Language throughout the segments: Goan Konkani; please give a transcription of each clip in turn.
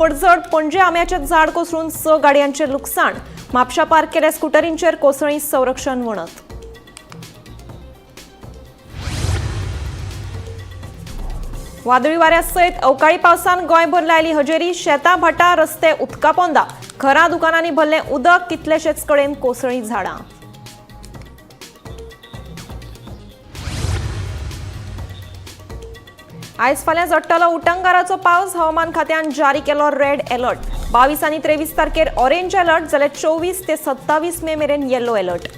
पडझड. पणजे आंब्याचे झाड कोसळून 6 गाडयांचे लुकसाण. म्हापशा पार्क केल्या स्कुटरींचेर कोसळी संरक्षण वणत. वादळी वाऱ्यासयत अवकाळी पावसान गोंयभर लायली हजेरी. शेतां भाटां रस्ते उदका पोंदा. घरां दुकानांनी भरलें उदक. कितलेशेच कडेन कोसळी झाडां. आयज फाल्यां झडटलो उटंगाराचो पावस. हवामान खात्यान जारी केलो रेड अलर्ट. 22 आनी 23 तारखेर ऑरेंज अलर्ट, जाल्यार 24 ते 27 मे मेरेन येलो अलर्ट.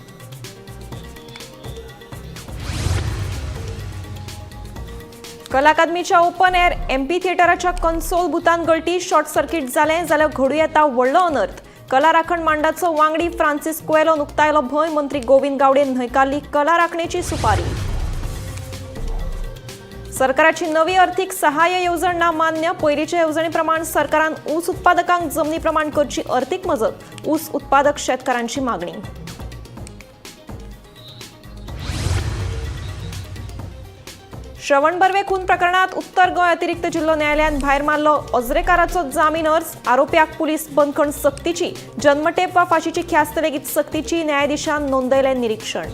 कला अकादमीच्या ओपन एअर एमपी थिएटराच्या कन्सोल बुतान गळटी. शॉर्ट सर्किट जालें जाल्यार घडूं येता व्हडलो अनर्थ. कला राखण मांडाचो वांगडी फ्रांसिस कोएलोन उक्तायलो भंय. मंत्री गोविंद गावडेन न्हयकारली कला राखणेची सुपारी. सरकाराची नवी अर्थीक सहाय्य येवजण ना मान्य. पयलींचे येवजणे प्रमाण सरकारान ऊस उत्पादकांक जमनी प्रमाण करची अर्थीक मजत. ऊस उत्पादक शेतकारांची मागणी. श्रवण बर्वे खून प्रकरणात उत्तर गोंय अतिरिक्त जिल्हो न्यायालयान भायर मारलो अजरेकाराचो जामीन अर्ज. आरोप्याक पुलीस बंदखण सक्तीची. जन्मठेप वा फाशीची ख्यास्त लेगीत सक्तीची. न्यायाधीशान नोंदयलें निरीक्षण.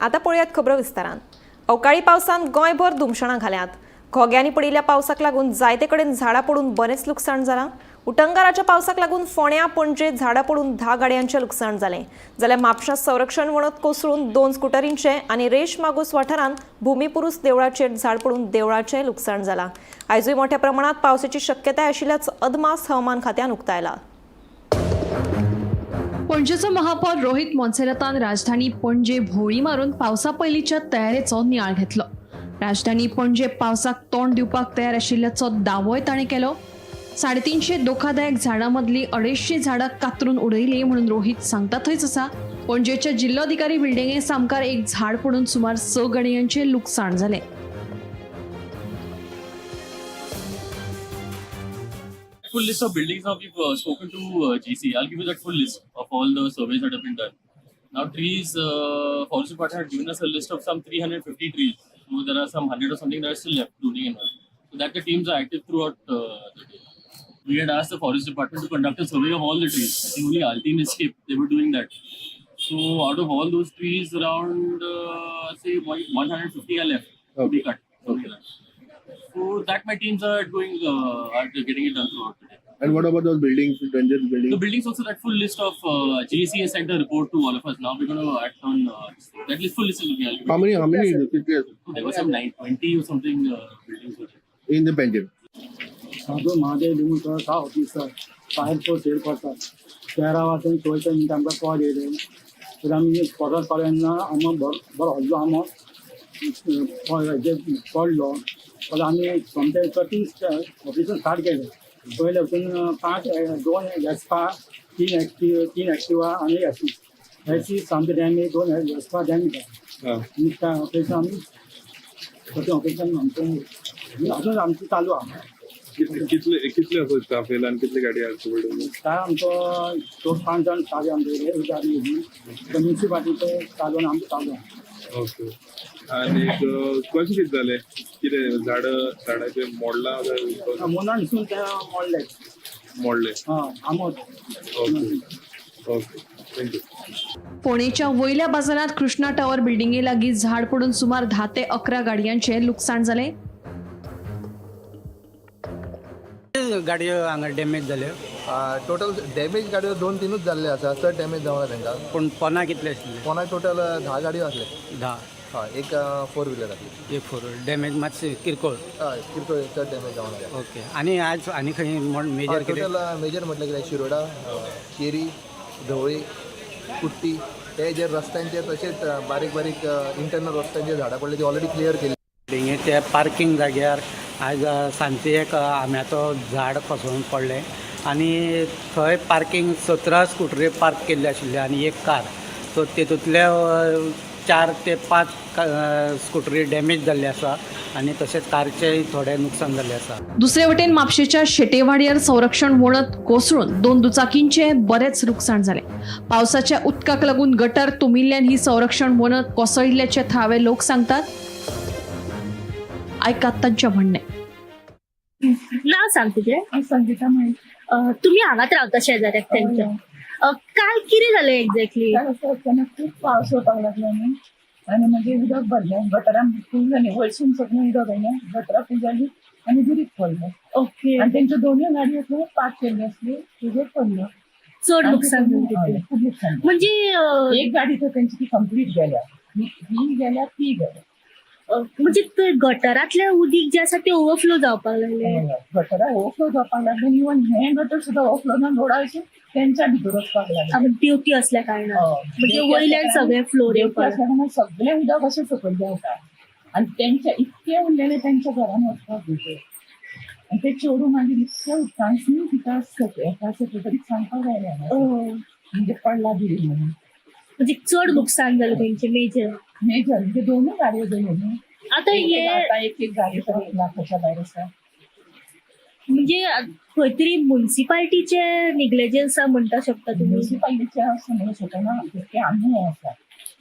आता पळयात खबरो विस्तारान. अवकाळी पावसान गोंयभर धुमशणां घाल्यात. घोग्यांनी पडिल्ल्या पावसाक लागून जायते कडेन झाडां पडून बरेंच लुकसाण जालां. उटंगाराच्या पावसाक लागून फोंड्या पणजे झाडां पडून 10 गाडयांचें लुकसाण जालें. जाल्यार म्हापशा संरक्षण वणत कोसळून 2 स्कुटरींचें आनी रेश मागूस वाठारांत भूमिपुरूस देवळाचेर झाड पडून देवळाचें लुकसाण जालां. आयजूय मोठ्या प्रमाणात पावसाची शक्यताय आशिल्ल्याचो अदमास हवामान खात्यान उक्तायला. पणजेचो महापौर रोहित मोन्सेरातान राजधानी पणजे भोंवडी मारून पावसा पयलींच्या तयारेचो नियाळ घेतलो. राजधानी पणजे पावसाक तोंड दिवपाक तयार आशिल्ल्याचो दावोय ताणें केलो. 350 धोकादायक झाडां मदलीं 250 झाडां कातरून उडयलीं म्हणून रोहित सांगता थंयच आसा, पणजेच्या जिल्लोधिकारी बिल्डिंगे सामकार एक झाड पडून सुमार 6 गाडयांचें लुकसाण जालें. Full list of buildings now. We've spoken to GC. I'll give you that full list of all the surveys that have been done. Now trees, forest department had given us a list of some 350 trees. So there are some 100 or something that are still left, pruning and all. So that the teams are active throughout the day. We had asked the forest department to conduct a survey of all the trees. I think only Altin escaped. They were doing that. So out of all those trees, around say 150 are left to be cut. Okay. So that my teams are doing, are getting it done throughout the day. And what about those buildings, dangerous The buildings? Buildings also, that full list of GAC has sent a report to all of us. Now we're going to act on that list. Full list is with me. I'll give How it. many? How many There were some 920 or something buildings were there. In the Panjim? Sanjur Mahadev Limukar सा officer, fire force headquarter. 13 वाजून 44 मिनटां आमकां कॉल येयले. तर आमी स्पॉटार पावले तेन्ना आमो बरो व्हडलो आंबो हेजेर पडलो. जाल्यार आमी सोमते कटींग ऑपरेशन स्टार्ट केलें. पयले वचून 5, 2 वेस्पा, 3 एक्टिवा, 3 एक्टिवा आनी एसी. एसी सामकें डॅमेज, 2 वेस्पा डॅमेज आसा. आनी त्या ऑपरेशन आमी कटींग ऑपरेशन आमचें अजून आमचें चालू आहा. कितले कितले असो स्टाफ येयला आनी कितले गाडी आसा पडून? काय आमचो तो 5 जाण चालू आमचे, एक गाडी येयली. म्युनिसिपालिटीचो चालू आनी आमचो चालू आहा. ओके, आनी कशें कितें जालें? कितें झाड झाडाचें मोडलां काय? मुनान दिसून ते मोडले. मोडलें? हय, आमो. Okay okay, thank you. फोंडेच्या वयल्या बाजारांत कृष्णा टावर बिल्डिंगे लागीं झाड पडून सुमार 10 ते 11 गाडयांचें लुकसाण जालें. गाडयो हांगा डॅमेज जाल्यो? टोटल डॅमेज गाडयो 2-3च जाल्ले आसा. चड डॅमेज जावना तांकां. पूण पोना कितले आशिल्ले? कोणाक टोटल 10 गाडयो आसले. 10? हय, एक फोर व्हिलर आसली. एक फोर डॅमेज मातशी किरकोळ? हय, किरकोळ, चड डॅमेज जावना. ओके, आनी आज आनी खंय मेजर कितें? टोटल मेजर म्हटल्यार कितें, शिरोडा, केरी, ढवळी, कुट्टी हे जे रस्त्यांचेर तशेंच बारीक बारीक इंटरनल रस्त्यांचेर झाडां पडली ती ऑलरेडी क्लियर केली. बिल्डिंगेच्या पार्किंग जाग्यार आयज सांजचें एक आंब्याचो झाड कोसळून पडलें आनी थंय पार्किंग 17 स्कुटरी पार्क केल्ले आशिल्ले आनी एक कार. सो तेतूंतले 4 ते 5 स्कुटरी डॅमेज जाल्ले आसा आनी तशेंच कारचेंय थोडें नुकसान जाल्लें आसा. दुसरे वटेन म्हापशेच्या शेटेवाडयार संरक्षण वणत कोसळून 2 दुचाकींचें बरेंच लुकसाण जालें. पावसाच्या उदकाक लागून गटर तुंबिल्ल्यान ही संरक्षण वणत कोसळिल्ल्याचे थळावे लोक सांगतात. आयकात तांचें म्हणणें. सांग तुजें. संगीता माहीत. तुम्ही हांगाच रावता शेजाऱ्याक तेंच्या. काल कितें जालें एक्झॅक्टली? काल असं अचानक खूप पावस येवपाक लागलो न्ही, आनी मागीर उदक भरलें गटरान, फूल जालें. वयरसून सगळें उदक आयलें, गटरां फूल जाली आनी दुरीग पडलें. आनी तेंच्यो दोनूय गाडयो थंय पार्क केल्ल्यो आसल्यो, तेजेर पडल्यो. चड लुकसाण हय, जालें. खूब लुकसाण जालें. म्हणजे एक गाडी तर तेंची ती कंप्लीट गेल्या, ही ही गेल्या, ती गेल्या. म्हणजे ते गटरांतलें उदीक जें आसा तें ओवरफ्लो जावपाक लागलें. गटरां ओवरफ्लो जावपाक लागलें. इवन हें गटर सुद्दां ओवरफ्लो जावन रोडावयसून तेंच्या भितर वचपाक लागलें. देवती असल्या कारणान. हय. म्हणजे वयल्यान सगळें फ्लोर देवती येवपाक. असल्या कारणान सगळें उदक अशें सकयल देंवता आनी तेंच्या इतकें उरलेलें तेंच्या घरान वचपाक भितर. आनी ते चेडूं मागीर इतक्या उदकांतसून तिका एका सेक्रेटरीक सांगपाक आयलें हांगा. म्हणजे पडला बिल म्हणून. म्हणजे चड लुकसाण जालें तेंचें मेजर. मेजर म्हणजे दोनूय गाडयो गेल्यो न्ही. आतां हे आतां एक एक गाडी तर 1 लाखाच्या भायर आसा. म्हणजे खंय तरी मुन्सिपाल्टीचे निग्लिजन्स म्हणटा शकता तुमी. मुन्सिपाल्टीचे अशें म्हणूंक शकना, तितकें आमी हें आसा.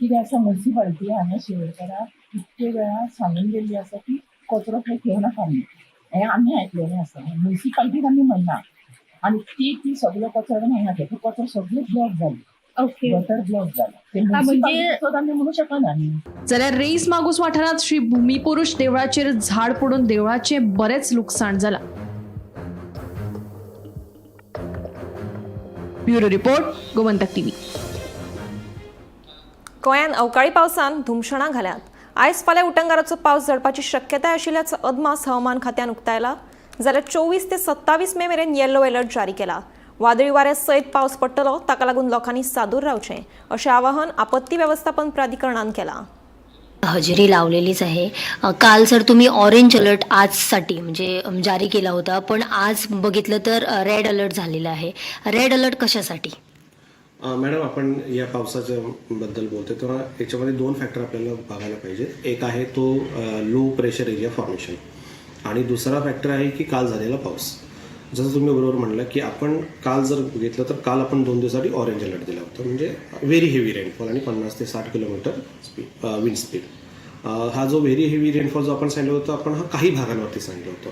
कितें आसा, मुन्सिपाल्टी हांगा शिरोडकाराक इतके वेळा सांगून गेल्ली आसा की कचरो थंय घेवं नाका म्हणून. हें आमी आयकलेलें आसा. मुन्सिपाल्टीक आमी म्हणना आनी ती ती सगलो कचरो हांगा घेता, कचरो सगळे ब्लॉक जाले. गटर ब्लॉक जाला ते. म्हणजे मुन्सिपाल्टीचो आमी म्हणूंक शकना न्ही. जाल्यार रेईस मागूस वाठारांत श्री भूमिपुरुष देवळाचेर झाड पडून देवळाचें बरेंच लुकसाण जालां. Bureau report, Gomantak TV. गोंयांत अवकाळी पावसान धुमशणां घाल्यात. आयज फाल्यां उटंगाराचो पावस झडपाची शक्यताय आशिल्ल्याचो अदमास हवामान खात्यान उक्तायला. जाल्यार 24 ते 27 मे मेरेन येलो अलर्ट जारी केला. वादळी वाऱ्या सयत पावस पडटलो, ताका लागून लोकांनी सादूर रावचें अशें आवाहन आपत्ती वेवस्थापन प्राधिकरणान केलां. हजेरी लावलेलीच आहे. काल सर तुम्ही ऑरेंज अलर्ट आजसाठी म्हणजे जारी केला होता, पण आज बघितलं तर रेड अलर्ट झालेला आहे. रेड अलर्ट कशासाठी? मॅडम, आपण या पावसाच्या बद्दल बोलतोय तेव्हा याच्यामध्ये दोन फॅक्टर आपल्याला बघायला पाहिजेत. एक आहे तो लो प्रेशर एरिया फॉर्मेशन आणि दुसरा फॅक्टर आहे की काल झालेला पाऊस. जसं तुम्ही बरोबर म्हणलं की आपण काल जर बघितलं तर काल आपण 2 दिवसासाठी ऑरेंज अलर्ट दिला होता, म्हणजे व्हेरी हेवी रेनफॉल आणि 50 ते 60 किलोमीटर स्पीड, विंड स्पीड. हा जो व्हेरी हेवी रेनफॉल जो आपण सांगितलं होतं, आपण हा काही भागांवरती सांगितलं होतं.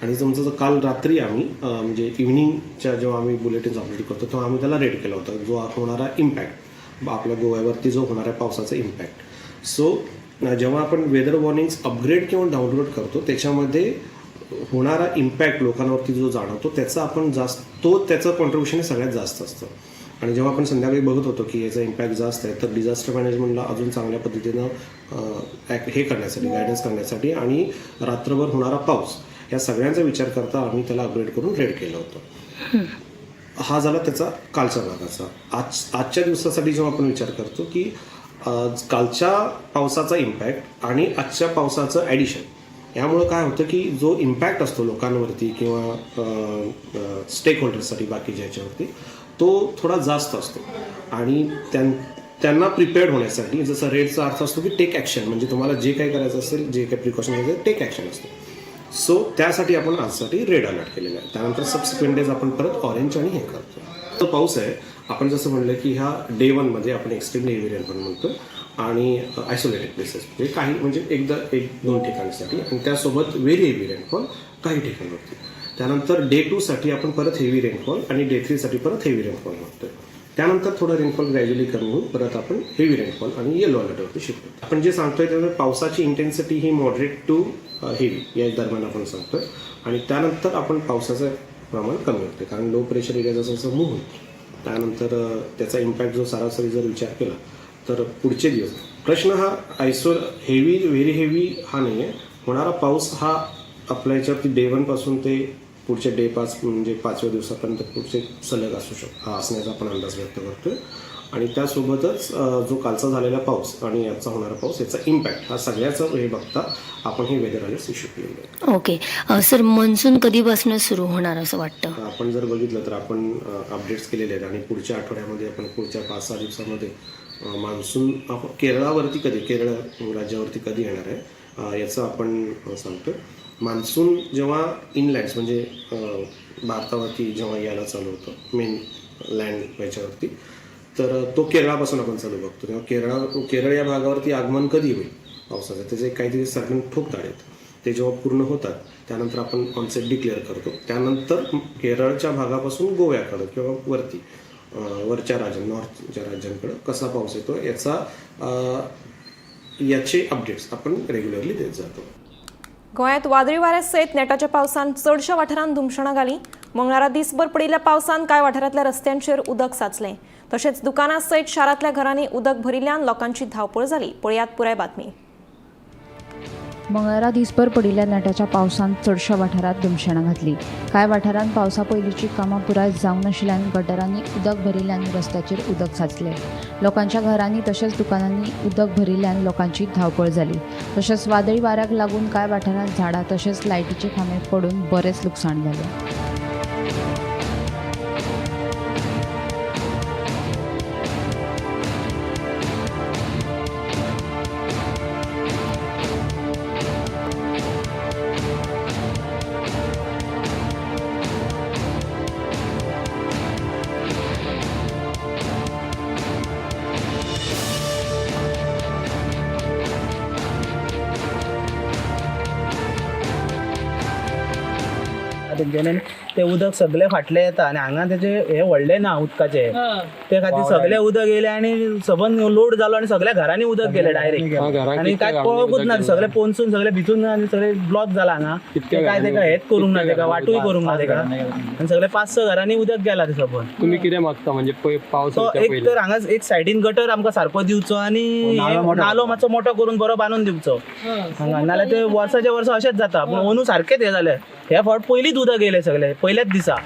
आणि तुमचं जर काल रात्री आम्ही म्हणजे इव्हिनिंगच्या जेव्हा आम्ही बुलेटिन्स अपडेट करतो तेव्हा आम्ही त्याला रेड केला होता, जो होणारा इम्पॅक्ट, आपल्या गोव्यावरती जो होणाऱ्या पावसाचा इम्पॅक्ट. सो जेव्हा आपण वेदर वॉर्निंग्स अपग्रेड किंवा डाउनलोड करतो, त्याच्यामध्ये होणारा इम्पॅक्ट लोकांवरती जो जाणवतो त्याचा आपण जास्त तो त्याचं कॉन्ट्रीब्युशन हे सगळ्यात जास्त असतं. आणि जेव्हा आपण संध्याकाळी बघत होतो की याचा इम्पॅक्ट जास्त आहे, तर डिझास्टर मॅनेजमेंटला अजून चांगल्या पद्धतीनं हे करण्यासाठी, गायडन्स करण्यासाठी आणि रात्रभर होणारा पाऊस या सगळ्यांचा विचार करता आम्ही त्याला अपग्रेड करून रेड केलं होतं. हा झाला त्याचा कालच्या भागाचा. आजच्या दिवसासाठी जेव्हा आपण विचार करतो की कालच्या पावसाचा इम्पॅक्ट आणि आजच्या पावसाचं ॲडिशन, यामुळं काय होतं की जो इम्पॅक्ट असतो लोकांवरती किंवा स्टेक होल्डर्ससाठी बाकीच्या ह्याच्यावरती, तो थोडा जास्त असतो. आणि त्यांना प्रिपेअर्ड होण्यासाठी, जसं रेडचा अर्थ असतो की टेक ॲक्शन, म्हणजे तुम्हाला जे काही करायचं असेल, जे काही प्रिकॉशन घ्यायचं, टेक ॲक्शन असतो. सो त्यासाठी आपण आजसाठी रेड अलर्ट केलेला आहे. त्यानंतर सबसिक्वेंट डेज आपण परत ऑरेंज आणि हे करतो. तो पाऊस आहे, आपण जसं म्हणलं की ह्या डे वनमध्ये आपण एक्स्ट्रीमली हेवी रेनफॉल म्हणतो आणि आयसोलेटेड प्लेसेस, म्हणजे काही, म्हणजे एकदा एक दोन ठिकाणांसाठी आणि त्यासोबत व्हेरी हेवी रेनफॉल काही ठिकाणांवरती. त्यानंतर डे टूसाठी आपण परत हेवी रेनफॉल आणि डे थ्रीसाठी परत हेवी रेनफॉल म्हणतोय. त्यानंतर थोडं रेनफॉल ग्रॅज्युअली कमी होऊन परत आपण हेवी रेनफॉल आणि येलो अलर्टवरती शिफ्ट होतो. आपण जे सांगतोय त्यामुळे पावसाची इंटेन्सिटी ही मॉडरेट टू हेवी या दरम्यान आपण सांगतोय आणि त्यानंतर आपण पावसाचं प्रमाण कमी होते, कारण लो प्रेशर एरिया जसं जसं मूव्ह होईल, त्यानंतर त्याचा इम्पॅक्ट जो सरासरी जर विचार केला तर पुढचे दिवस, प्रश्न हा आयसो हेवी, व्हेरी हेवी हा नाही आहे. होणारा पाऊस हा आपल्या याच्यावरती डे वनपासून ते पुढचे डे 5, म्हणजे पाचव्या दिवसापर्यंत पुढचे सलग असू हा असण्याचा आपण अंदाज व्यक्त करतोय. आणि त्यासोबतच जो कालचा झालेला पाऊस आणि याचा होणारा पाऊस, याचा इम्पॅक्ट हा सगळ्याचा हे बघता आपण हे वेदर अलर्ट इश्यू केलेले आहे. ओके सर, मान्सून कधीपासून सुरू होणार असं वाटतं? आपण जर बघितलं तर आपण अपडेट्स केलेले आहेत आणि पुढच्या आठवड्यामध्ये आपण पुढच्या 5-6 दिवसामध्ये मान्सून आपण केरळावरती कधी, केरळ राज्यावरती कधी येणार आहे याचं आपण सांगतो. मान्सून जेव्हा इनलँड्स म्हणजे भारतावरती जेव्हा यायला चालू होतं, मेन लँड याच्यावरती, तर तो केरळापासून आपण चालू बघतो. तेव्हा केरळ केरळ या भागावरती आगमन कधी होईल पावसाचं, त्याचे काहीतरी सर्टन ठोक आहेत. ते जेव्हा पूर्ण होतात त्यानंतर आपण ऑनसेट डिक्लेअर करतो. त्यानंतर केरळच्या भागापासून गोव्याकडं किंवा वरती वरच्या राज्यां, नॉर्थच्या राज्यांकडं कसा पाऊस येतो याचा याचे अपडेट्स आपण रेग्युलरली देत जातो. गोंयांत वादळी वाऱ्या सयत नेटाच्या पावसान चडशा वाठारांत धुमशणां घाली. मंगळारा दिसभर पडिल्ल्या पावसान कांय वाठारांतल्या रस्त्यांचेर उदक साचलें. तशेंच दुकानां सयत शारांतल्या घरांनी उदक भरिल्ल्यान लोकांची धांवपळ जाली. पळयात पुराय बातमी. मंगळारा दिसभर पडिल्ल्या नेटाच्या पावसान चडशा वाठारांत धुमशेणां घातली. कांय वाठारांत पावसा पयलींची कामां पुराय जावंक नाशिल्ल्यान गटरांनी उदक भरिल्ल्यान रस्त्याचेर उदक साचलें. लोकांच्या घरांनी तशेंच दुकानांनी उदक भरिल्ल्यान लोकांची धांवपळ जाली. तशेंच वादळी वाऱ्याक लागून कांय वाठारांत झाडां तशेंच लायटीचे खांबे पडून बरेंच लुकसाण जालें. तेंच्यांनी तें उदक सगळें फाटलें येता आनी हांगा तेजें हें व्हडलें ना उदकाचें, ते खातीर सगळें उदक येयलें आनी सबंद लोड जालो आनी सगळ्या घरांनी उदक गेलें डायरेक्ट आनी कांय कळोकूच ना, सगळें पोनसून सगळें भिजून आनी सगळें ब्लॉक जाला हांगा. ते काय तेका हेच करूंक ना, तेका वाटूय करूंक ना तेका आनी सगळे 5-6 घरांनी उदक गेला ते सबंद. तुमी कितें मागता म्हणजे पावस सो एक तर हांगा एक सायडीन गटर आमकां सारको दिवचो आनी नालो मातसो मोठो करून बरो बांदून दिवचो हांगा, नाल्यार ते वर्साचे वर्सा अशेंच जाता. पूण अंदू सारकेंच हें जालें, हे फावट पयलींच उदक येयलें सगळें पयल्याच दिसा.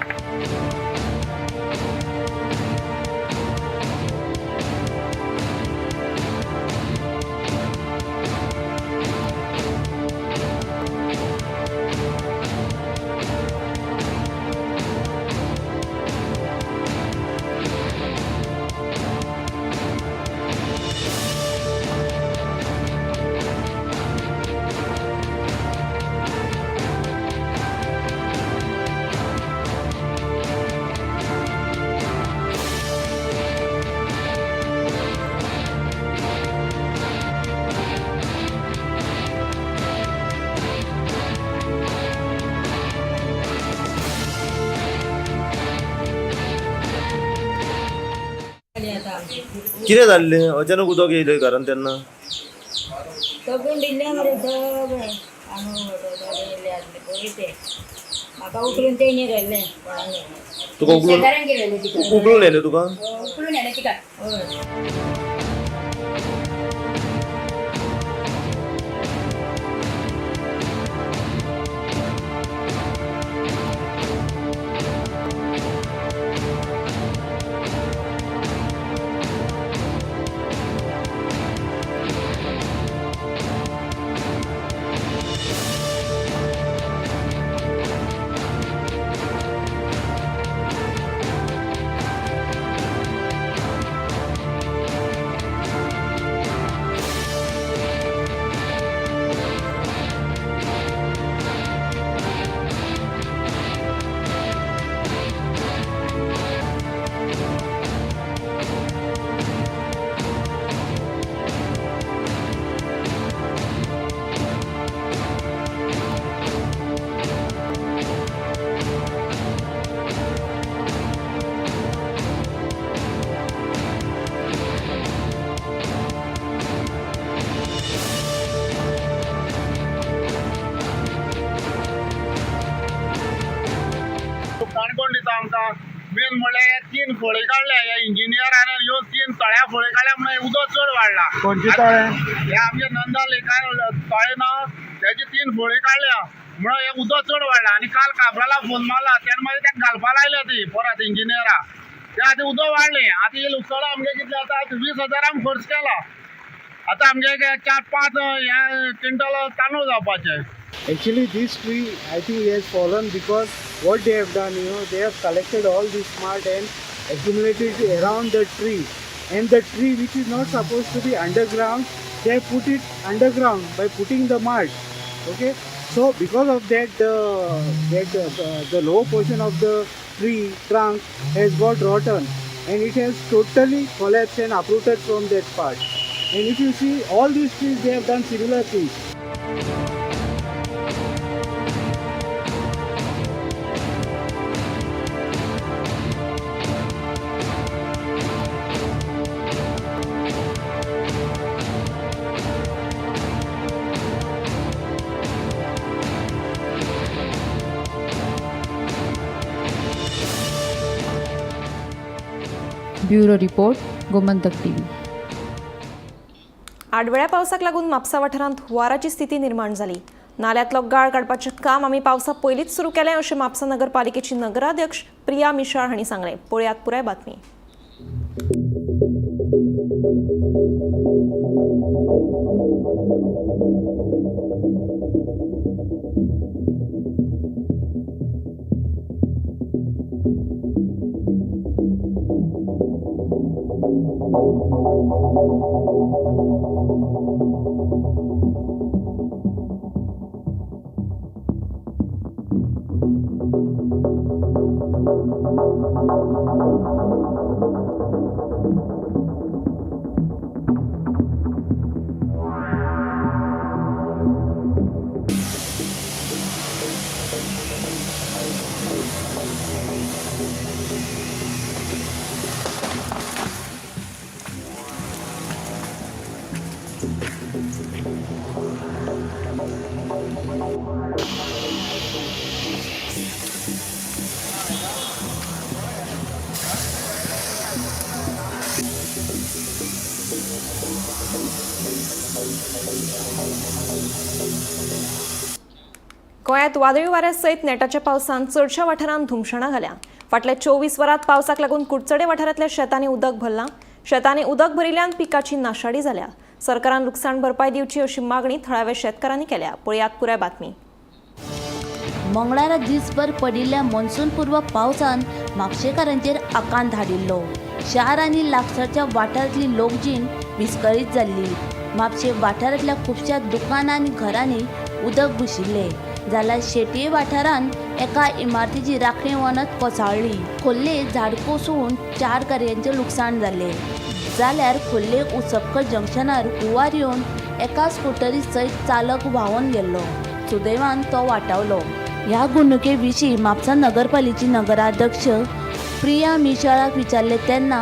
कितें जाल्लें अचानक उदक येयलें घरान तेन्ना? सगळें दिल्लें मरे, सगळें तांदूळ येयल्ले आसले पळय ते म्हाका उखलून तेणी व्हेल्लें कोणाक. तुका उखलून शेजाऱ्यान गेलेलें तिका. उखलून येयलें तुका? उखलून येयलें तिका, हय. काणकोण दिता आमकां. मेन म्हणल्यार हे 3 फळी काडल्या ह्या इंजिनियरान, ह्यो 3 तळ्या फळी काडल्या म्हणून उदक चड वाडला. खंयचे तळें? हे आमचे नंदा लेकार तळें ना, तेजी 3 फळी काडल्या म्हणून हे उदक चड वाडला. आनी काल काब्राला फोन मारला तेन्ना मागीर ताका घालपा लायल्या ती परत इंजिनियरा, ते आतां उदक वाडलें. आतां हे लुकसाण आमगें कितलें आतां 20,000 आमी खर्च केला. आतां आमगे 4-5 हे क्विंटल तांदूळ जावपाचे. Actually, this tree, I think, has fallen because what they have done, they have collected all this mud and accumulated around the tree. And the tree, which is not supposed to be underground, they have put it underground by putting the mud. Okay, so because of that, the lower portion of the tree trunk has got rotten, and it has totally collapsed and uprooted from that part. And if you see all these trees, they have done similar things. Bureau report, Gomantak TV. आडवेळ्या पावसाक लागून म्हापसा वाठारांत हुंवाराची स्थिती निर्माण जाली. नाल्यांतलो गाळ काडपाचें काम आमी पावसा पयलींच सुरू केलें अशें म्हापसा नगरपालिकेची नगराध्यक्ष प्रिया मिशाळ हांणी सांगलें. पळयात पुराय बातमी. गोंयांत वादळी वाऱ्या सयत नेटाच्या पावसान चडश्या वाठारांत धुमशणां घाल्या. फाटल्या 24 वरांत पावसाक लागून कुडचडे वाठारांतल्या शेतांनी उदक भरलां. शेतांनी उदक भरिल्ल्यान पिकाची नाशाडी जाल्या. सरकारान लुकसाण भरपाय दिवची अशी मागणी थळाव्या शेतकारांनी केल्या. पळयात पुराय बातमी. मंगळारा दिसभर पडिल्ल्या मॉन्सूनपूर्व पावसान म्हापशेकारांचेर आकांत हाडिल्लो. शार आनी लागसारच्या वाठारांतली लोकजीण विस्कळीत जाल्ली. म्हापशे वाठारांतल्या खुबश्या दुकानां आनी घरांनी उदक घुशिल्लें. जाल्यार शेटये वाठारांत एका इमारतीची राखणे वणत कोसळ्ळी. खोर्ले झाड कोसळून 4 गाडयांचें लुकसाण जालें. जाल्यार खोर्ले उसपकर जंक्शनार हुंवार येवन एका स्कुटरी सयत चालक व्हांवन गेल्लो. सुदैवान तो वाटावलो. ह्या घडणुके विशीं म्हापसा नगरपालिकेची नगराध्यक्ष प्रिया मिशाळाक विचारले तेन्ना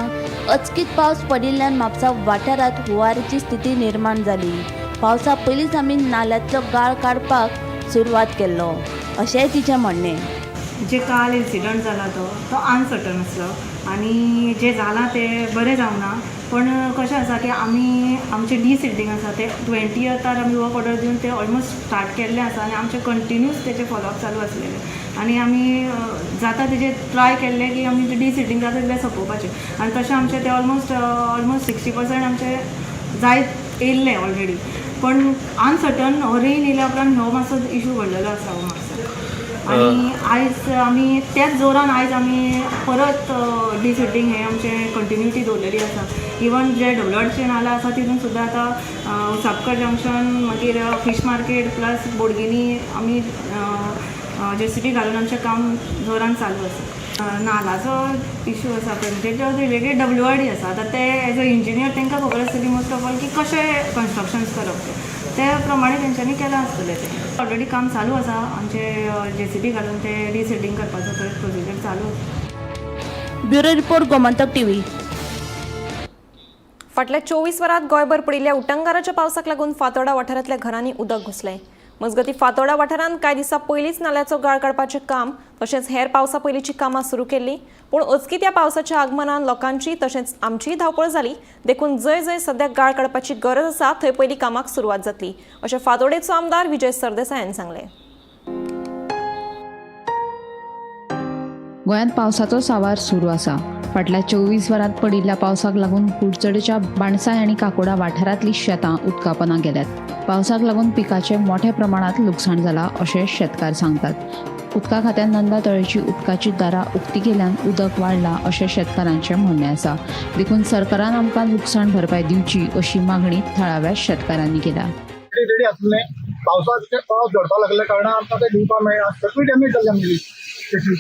अचकीत पावस पडिल्ल्यान म्हापसा वाठारांत हुंवाराची स्थिती निर्माण जाली. पावसा पयलींच आमी नाल्यांतलो गाळ काडपाक सुरवात केल्लो अशेंय तिचें म्हणणें. जे काल इन्सिडंट जाला तो अनसर्टन आसलो आनी जें जालां तें बरें जावना. पण कशें आसा की आमी आमचें डिसिल्टींग आसा तें 20th आमी वर्क ऑर्डर दिवन तें ऑलमोस्ट स्टार्ट केल्लें आसा आनी आमचें कंटिन्यूस तेचें फॉलोअप चालू आसलेलें आनी आमी जाता तेजें ट्राय केल्लें की आमी तें डिसिल्टींग जाता तितलें सोंपोवपाचें आनी तशें आमचें तें ऑलमोस्ट 60% आमचें जायत येयल्लें ऑलरेडी. पण अनसर्टन हो रेन येयल्या उपरांत हो मातसो इशू घडलेलो आसा हो मातसो. आनी आयज आमी त्याच जोरान आयज आमी परत डिसिल्टींग हें आमचें कंटिन्युटी दवरलेली आसा. इवन जे डब्ल्यूआरचे नाला आसा तितून सुद्दां आतां उसापकर जंक्शन, मागीर फीश मार्केट प्लस बोडगिनी आमी जेसीबी घालून आमचें काम जोरान चालू आसा. नालाचो इशू आसा पळय तेच्या रिलेटेड डब्ल्यूआरडी आसा. आतां ते एज अ इंजिनियर तांकां खबर आसतली मोस्ट ऑफ ऑल की कशें कन्स्ट्रक्शन्स करप तें, त्या प्रमाणे तेंच्यांनी केलां आसतलें. तें ऑलरेडी काम चालू आसा आमचें जेसीबी घालून तें डिसिल्टींग करपाचो प्रोसिजर चालू आसा. Bureau report, Gomantak TV. फाटल्या 24 वरांत गोंयभर पडिल्ल्या उटंगाराच्या पावसाक लागून फातोर्डा वाठारांतल्या घरांनी उदक घुसलें. मजगतीं फातोर्डा वाठारांत कांय दिसां पयलींच नाल्याचो गाळ काडपाचें काम तशेंच हेर पावसा पयलींची कामां सुरू केल्लीं. पूण अचकीत ह्या पावसाच्या आगमनान लोकांची तशेंच आमचीय धांवपळ जाली. देखून जंय जंय सद्या गाळ काडपाची गरज आसा थंय पयलीं कामाक सुरवात जातली अशें फातोर्डेचो आमदार विजय सरदेसाय हांणी सांगलें. गोंयांत पावसाचो सांवार सुरू आसा. फाटल्या 24 वरांत पडिल्ल्या पावसाक लागून कुडचडेच्या बाणसाय आनी काकोडा वाठारांतली शेतां उदकापना गेल्यात. पावसाक लागून पिकाचें मोठ्या प्रमाणांत लुकसाण जालां अशें शेतकार सांगतात. उदका खात्यान नंदा तळेची उदकाची दारां उक्ती केल्यान उदक वाडलां अशें शेतकारांचें म्हणणें आसा. देखून सरकारान आमकां लुकसाण भरपाय दिवची अशी मागणी थळाव्या शेतकारांनी केल्या. रेडी आसलें पावसाक पावस झडपाक लागल्या कारणान आमकां तें दिवपाक मेळना. सगळी डॅमेज जाली आमगेली शेती,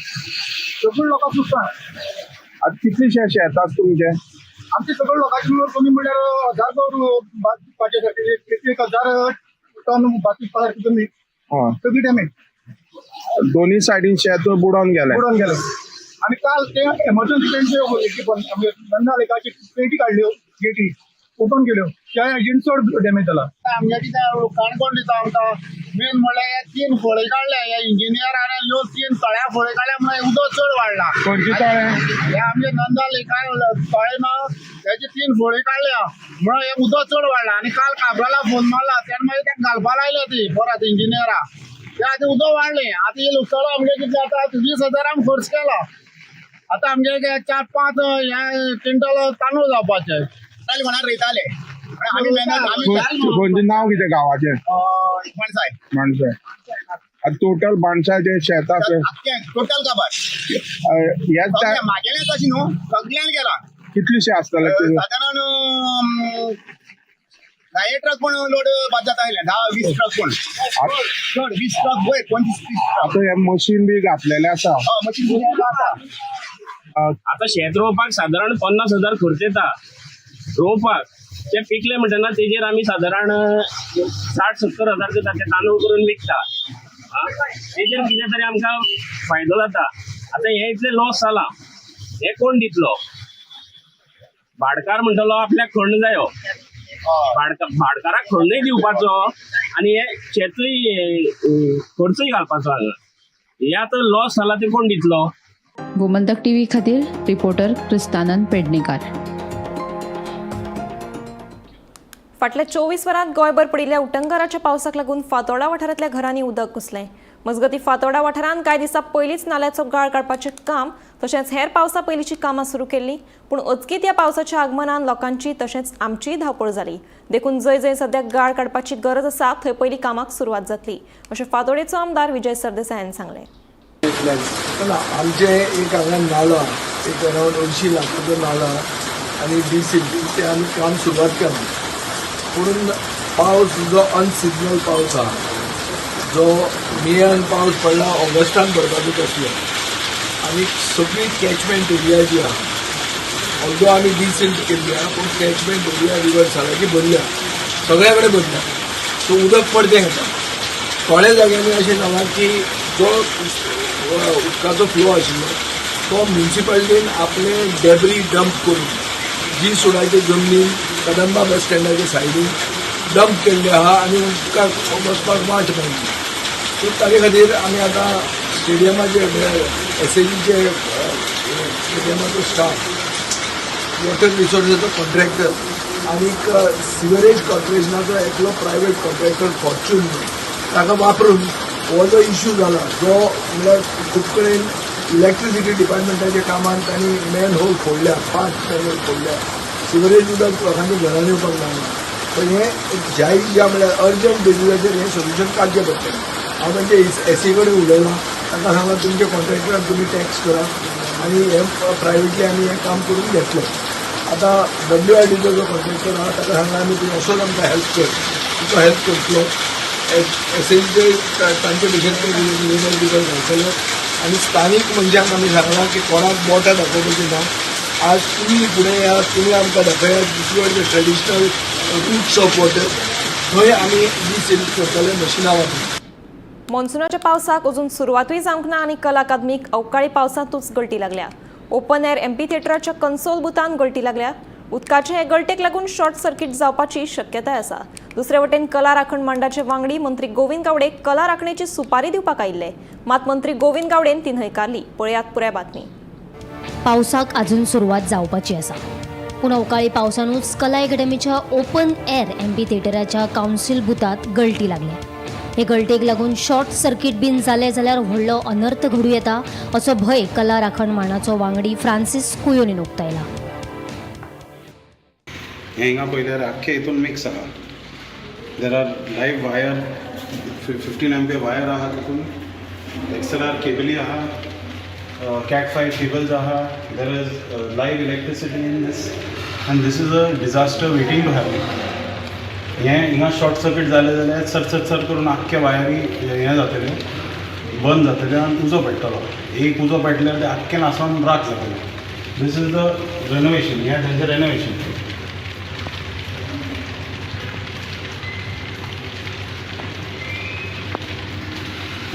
सगळी लोकांक लुकसाण. आतां कितलेशे शेत आसा तुमचें? आमचे सगळे लोकांचे मेळून कमी म्हणल्यार 1000 भात पिकपाचे सारके 1000 टन भात पिकपा सारकी जमीन सगळी डॅमेज. दोन्ही सायडीन शेत बुडोवन गेलें. बुडोवन गेलें. आनी काल ते एमर्जन्सी तेंचे नंदा लेकाची पेटी काडल्यो, गेटी ओपन केल्यो, त्या हेजेन चड डॅमेज जाला. आमगे कितें काणकोण दिता आमकां मेन म्हणल्यार 3 फळी काडल्या ह्या इंजिनियरान ह्यो 3 तळ्या फळी काडल्या म्हणून उदक चड वाडलें. वाडला. खंयचें तळें? हे आमचे नंदा लेकार तळें ना, तेजी 3 फळी काडल्या म्हणून हे उदक चड वाडला. आनी काल काब्राला फोन मारला, तेणें मागीर ताका घालपा लायल्या ती परत इंजिनियरा. ते आतां उदक वाडलें. आतां हे लुकसाण आमगें कितलें आतां 20,000 आमी खर्च केला. आतां आमगे 4-5 हे क्विंटल तांदूळ जावपाचे म्हणान रोयताले. खंयचें नांव कितें गांवाचें? माणसाय. माणसाय. आतां टोटल माणसाचें शेत आसा टोटल काबार मागेलें तशें न्हू, सगळ्यान गेला. कितलेशें आसतलें? सादारण 10 ट्रक पण लोड बाद जाता आयले, 10-20 ट्रक पण चड, 20 ट्रक वयर 25-30. आतां हें मशीन बी घातलेलें आसा. मशीन आसा. आतां शेत रोवपाक सादारण 50,000 खर्च येता रोवपाक. ते पिकले म्हणटना तेजेर आमी सादारण 60-70 हजार जाता, ते तांदूळ करून विकता. तेजेर कितें तरी आमकां फायदो जाता. आतां हें इतलें लॉस जालां, हें कोण दितलो? भाडकार म्हणटलो आपल्याक खण जायो, भाडकाराक खणूय दिवपाचो आनी हे शेतूय खर्चूय घालपाचो हांगा. हे आतां लॉस जाला ते कोण दितलो? गोमंतक टीव्ही खातीर रिपोर्टर क्रिस्तानंद पेडणेकार. फाटल्या 24 वरांत गोंयभर पडिल्ल्या उटंगाराच्या पावसाक लागून फातोर्डा वाठारांतल्या घरांनी उदक घुसलें. मजगतीं फातोर्डा वाठारांत कांय दिसां पयलींच नाल्याचो गाळ काडपाचें काम तशेंच हेर पावसा पयलींची कामां सुरू केल्लीं, पूण अचकीत ह्या पावसाच्या आगमनान लोकांची तशेंच आमचीय धांवपळ जाली. देखून जंय जंय सद्याक गाळ काडपाची गरज आसा थंय पयलीं कामाक सुरवात जातली, अशें फातोर्डेचो आमदार विजय सरदेसाय हांणी सांगलें. आमचे एक हांगा नालो एक अरावंड 80 लाखाचो नालो आनी डिसिल्टींग ते आमी काम सुरवात केलां. पूण पावस जो अनसिजनल पावस आहा, जो मेयान पावस पडला, ऑगस्टान पडपाचो तसलो, आनी सगळी कॅचमेंट एरिया जी आहा, ऑल्दो आमी डिसिल्ट केल्ली आहा, पूण कॅचमेंट एरिया रिवर सालाची भरल्या, सगळ्या कडेन भरल्या. सो उदक पडतें येता. थोड्या जाग्यांनी अशें जालां की जो उदकाचो फ्लो आशिल्लो तो म्युनिसिपालिटीन आपले डेब्री डंप करून जी सुडाचे जमनीन कदंबा बस स्टँडाच्या सायडीन डंप केल्ले आहा आनी उदकाक वचपाक वाट मेळ्ळी. सो ताजे खातीर आमी आतां स्टेडियमाचे एसएजीचे स्टेडियमाचो स्टाफ, वॉटर रिसोर्साचो कॉन्ट्रॅक्टर आनीक सिवरेज कॉर्पोरेशनाचो एकलो प्रायवेट कॉन्ट्रॅक्टर फॉर्च्यून ताका वापरून हो जो इश्यू जाला, जो म्हणल्यार खूब कडेन इलेक्ट्रिसिटी डिपार्टमेंटाच्या कामान तांणी मॅन होल फोडल्या, 5 मॅन होल फोडल्या, सिवरेज उदक लोकांच्या घरान येवपाक लागला. सो हें जाय ज्या म्हणल्यार अर्जंट बेजीसाचेर हें सोल्युशन काडचें पडटलें. हांव तांचे एसी कडेन उलयलां, तांकां सांगलां तुमच्या कॉन्ट्रॅक्टराक तुमी टॅक्स करा आनी हें प्रायवेटली आमी हें काम करून घेतलें. आतां WRDचो जो कॉन्ट्रॅक्टर आहा ताका सांगलां आमी तूं असोच आमकां हेल्प कर, तुका हेल्प करतलो. एसएचे तांचे भशेन ते लेबर बिबर घालतले आनी स्थानीक मनशांक आमी सांगलां की कोणाक बोटां दाखोवपाचीं ना. आज तुमी फुडें येयात, तुमी आमकां दाखयात these are the traditional routes of water, थंय आमी डिसिल्ट करतले मशिनां वापरून. मॉन्सुनाच्या पावसाक अजून सुरवातूय जावंक ना आनी कला अकादमीक अवकाळी पावसांतूच गळटी लागल्या. ओपन एअर एमपी थिएटराच्या कन्सोल बुथान गळटी लागल्या. उदकाचे हे गळटेक लागून शॉर्ट सर्किट जावपाची शक्यताय आसा. दुसरे वटेन कला राखण मंडळाचे वांगडी मंत्री गोविंद गावडे कला राखणेची सुपारी दिवपाक आयिल्ले, मात मंत्री गोविंद गावडेन ती न्हयकारली. पळयात पुराय बातमी. पावसाक अजून सुरवात जावपाची आसा, पूण अवकाळी पावसानूच कला अकॅडमीच्या ओपन एअर एमपी थिएटराच्या कावन्सील बुथात गळटी लागल्या. हे गळटेक लागून शॉर्ट सर्किट बीन जालें जाल्यार व्हडलो अनर्थ घडूं येता असो भंय कला राखण मांडाचो वांगडी फ्रांसीस कुयोनीन उक्तायला. हें हिंगा पळयल्यार आख्खे हितून मिक्स आहा. There are live wire, 15 ampere wire आहा, तितून XLR केबली आहा, Cat 5 cables आहा. There is live electricity in this and this is a disaster waiting to happen. हें हिंगा शॉर्ट सर्किट जालें जाल्यार सर सर सर करून आख्खे वायरी हें जातलें, बंद जातलें आनी उजो पेट्टलो. एक उजो पेटल्यार तें आख्खें नासोन राख जातलें. This is the renovation, हें तेंचें रेनोवेशन.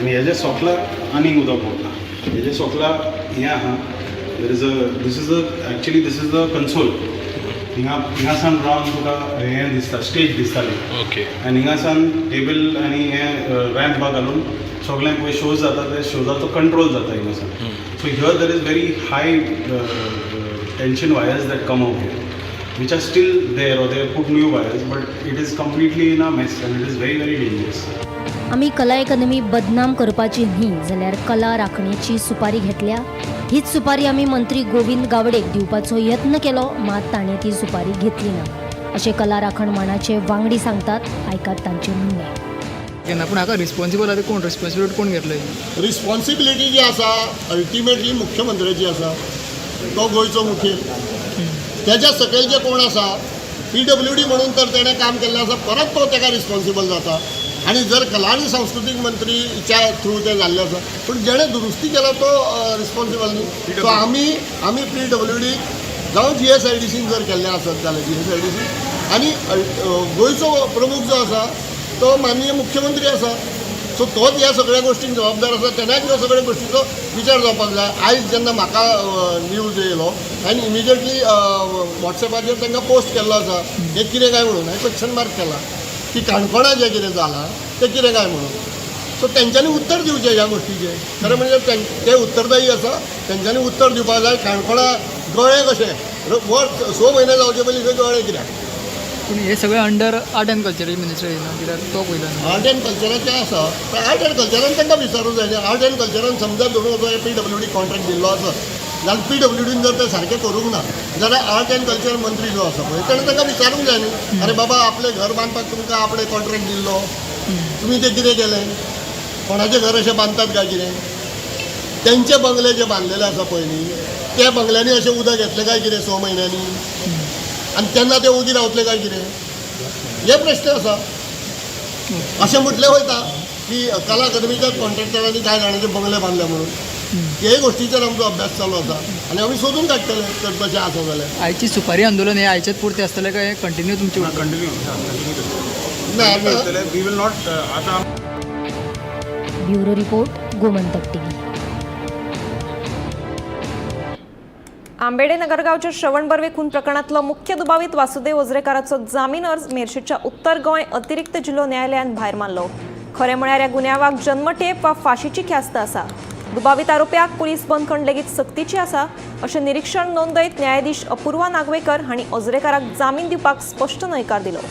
आनी हेजे सोकला आनीक उदक पडटा. हेजे सोकला हें आहा, there is a this is a actually this is the console. हिंगा हिंगासान रावन तुका हें दिसता, स्टेज दिसताली. ओके. आनी हिंगासान टेबल आनी हें रॅम्प घालून सगळ्यांक पळय शोज जाता ते शोजाचो कंट्रोल जाता हिंगासून. So here there is very high tension wires that come out here, which are still there, or they put new wires, but it is completely in a mess and it is very, very dangerous. आमी कला अकादमी बदनाम करपाची न्ही जाल्यार कला राखणेची सुपारी घेतल्या. हीच सुपारी आमी मंत्री गोविंद गावडेक दिवपाचो यत्न केलो, मात ताणें ती सुपारी घेतली ना, अशें कला राखण मांडाचे वांगडी सांगतात. आयकात तांचें म्हणणें. केन्ना पूण हाका रिस्पॉन्सिबल आतां कोण, रिस्पॉन्सिबिलिटी कोण घेतले? रिस्पॉन्सिबिलिटी जी आसा, अल्टिमेटली मुख्यमंत्र्याची आसा. तो गोंयचो मुखेल. तेज्या सकयल जे कोण आसा, पीडब्ल्यूडी म्हणून तर तेणें काम केल्लें आसा, परत तो तेका रिस्पॉन्सिबल जाता. आनी जर कला आनी सांस्कृतीक मंत्रीच्या थ्रू तें जाल्लें आसा, पूण जेणें दुरुस्ती केला तो रिस्पॉन्सिबल न्ही. सो आमी पीडब्ल्यूडी जावं जीएसआयडीसीन जर केल्लें आसत जाल्यार जीएसआयडीसी आनी गोंयचो प्रमुख जो आसा तो माननीय मुख्यमंत्री आसा. सो तोच ह्या सगळ्या गोश्टींक जबाबदार आसा. तेन्नाच ह्यो सगळ्या गोश्टीचो विचार जावपाक जाय. आयज जेन्ना म्हाका न्यूज येयलो, हांवें इमिजिएटली वॉट्सएपाचेर तांकां पोस्ट केल्लो आसा, हें कितें काय म्हणून हांवें क्वेश्चन मार्क केला की काणकोणा जें कितें जालां तें कितें काय म्हणून. सो तेंच्यांनी उत्तर दिवचें ह्या गोश्टीचें. खरें म्हणजे ते उत्तरदायी आसा, तेंच्यांनी उत्तर दिवपाक जाय. काणकोणा गळे कशें वर्स 6 म्हयने जावचे पयलीं थंय गळे कित्याक? पूण हे सगळे under art and culture minister येयना कित्याक तो पयलो न्हू. आर्ट एंड कल्चराचें आसा, पण आर्ट एंड कल्चरान तांकां विचारूंक जाय न्ही. आर्ट एंड कल्चरान समजा धरून जो पीडब्ल्यूडी कॉन्ट्रॅक्ट दिल्लो आसा, जाल्यार पीडब्ल्यूडीन जर तें सारकें करूंक ना जाल्यार आर्ट एंड कल्चर मंत्री जो आसा पळय तेणें तांकां विचारूंक जाय न्ही, अरे बाबा, आपलें घर बांदपाक तुमकां आपणें कॉन्ट्रॅक्ट दिल्लो, तुमी तें कितें केलें? कोणाचें घर अशें बांदतात काय कितें? तेंचे बंगले जे बांदलेले आसा पयलीं, त्या बंगल्यांनी अशें उदक येतलें काय कितें 6 म्हयन्यांनी? आनी तेन्ना ते ओगी रावतले काय कितें? हे प्रश्न आसा. अशें म्हटलें वयता की कला अकादमीच्या कॉन्ट्रॅक्टरांनी कांय जाणांचे बंगले बांदले म्हणून. हे गोश्टीचेर आमचो अभ्यास चालू आसा आनी आमी सोदून काडटले तर तशें आसा जाल्यार. आयची सुपारी आंदोलन हे आयचेच पुरतें आसतलें काय कंटिन्यू तुमचें? कंटिन्यू. ना, आता we will not आता. Bureau report, Gomantak TV. Ambede नगरगावच्या श्रवण बर्वे खून प्रकरणातलो मुख्य दुबावीत वासुदेव ओझरेकाराचो जामीन अर्ज मेरशेच्या उत्तर गोंय अतिरिक्त जिल्हो न्यायालयान भायर मारलो. खरें म्हळ्यार ह्या गुन्यांवाक जन्मठेप वा फाशीची ख्यास्त आसा. दुबावीत आरोप्याक पुलीस बंदखण लेगीत सक्तीची आसा, अशें निरीक्षण नोंदयत न्यायाधीश अपूर्वा नागवेकर हांणी ओझरेकाराक जामीन दिवपाक स्पश्ट न्हयकार दिलो.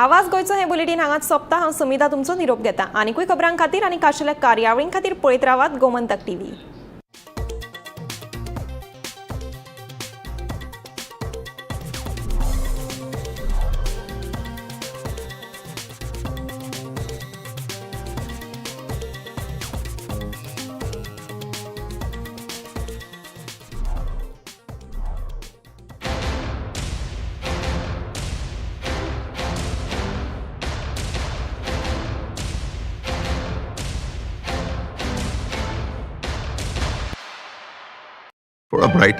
आवाज गोंयचो हें बुलेटीन हांगाच सोंपता. हांव समिता तुमचो निरोप घेता. आनीकूय खबरां खातीर आनी खाशेल्या कार्यावळीं खातीर पळयत रावात गोमंतक टीव्ही. थोड़ा ब्राइट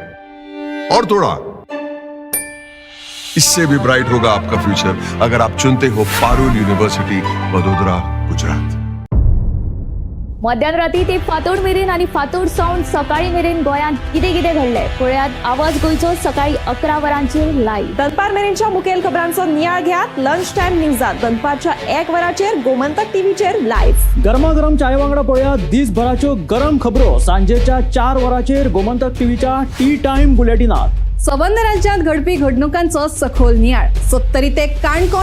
और थोड़ा इससे भी ब्राइट होगा आपका फ्यूचर, अगर आप चुनते हो पारुल यूनिवर्सिटी, वडोदरा, गुजरात. मध्यान राती ते फांतोड मेरेन आनी फांतोड सावन सकाळी मेरेन गोंयांत कितें कितें घडलें पळयात आवाज गोंयचो सकाळी 11 वरांचेर लायव्ह. दनपार मेरेनच्या मुखेल खबरांचो नियाळ घेयात लंच टायम न्यूजात दनपारच्या 1 वराचेर गोमंतक टीव्हीचेर लायव्ह. गरमागरम चाये वांगडा पळयात दिसभराच्यो गरम खबरो सांजेच्या 4 वरांचेर गोमंतक टीव्हीच्या टी टायम बुलेटिनात. संबंद राज्यांत घडपी घडणुकांचो सखोल नियाळ, सत्तरी ते काणकोण.